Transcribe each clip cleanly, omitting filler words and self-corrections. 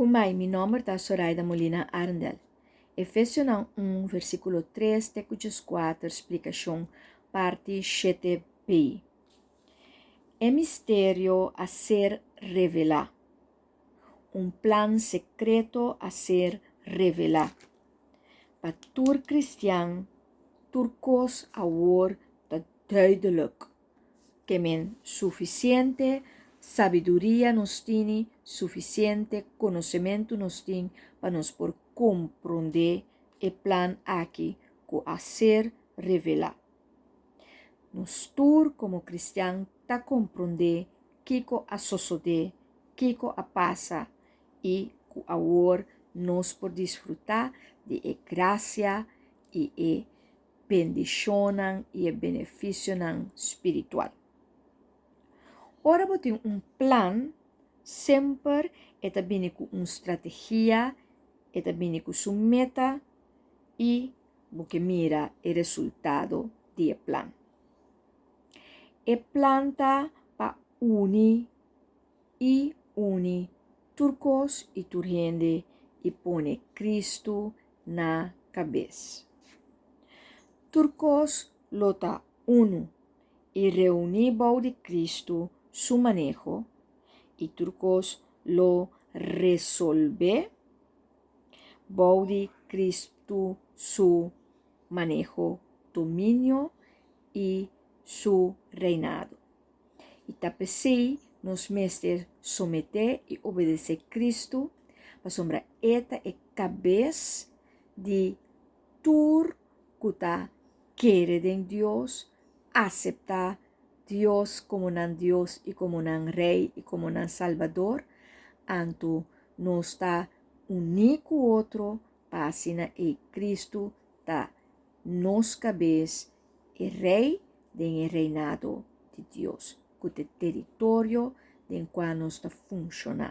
Kumai, mi nomber ta Soraida Molina Arendel. Efesionan 1, versíkulo 3 te ku 4, splikashon parti 7b. E misterio a ser revelá. Un plan sekreto a ser revelá. Pa tur kristian, tur kos awor ta duidelijk. Ke men sufisiente sabiduria nos tini, sufisiente konosementu nos tin pa nos por komprondé e plan aki ku a ser revelá. Nos tur komo kristian ta komprondé kiko a sosodé, kiko a pasa i ku awor nos por disfrutá di e grasia i e bendishonnan i e benefisionan spiritual. Ora bo tin un plan, semper e ta bini ku un strategia, e ta bini ku su meta i bo ke mira e resultado di e plan. E plan ta pa uni i uni tur kos i tur hende i pone Kristu na kabes. Tur kos lo ta unu i reuní bou di Kristu su maneho, i tur kos lo resolbé bou di Kristu su maneho, dominio i su reinado. I ta p'esei nos mester someté i obedesé Kristu, pasobra e ta e kabes di tur ku ta kere den Dios, aseptá Dios komo nan Dios i komo nan Rei i komo nan Salbador, anto nos ta uní ku otro pa asina ei Kristu ta nos kabes, e Rei den e reinado di Dios, ku ta e teritorio den kua nos ta funshoná.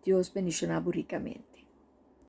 Dios bendishoná bo rikamente.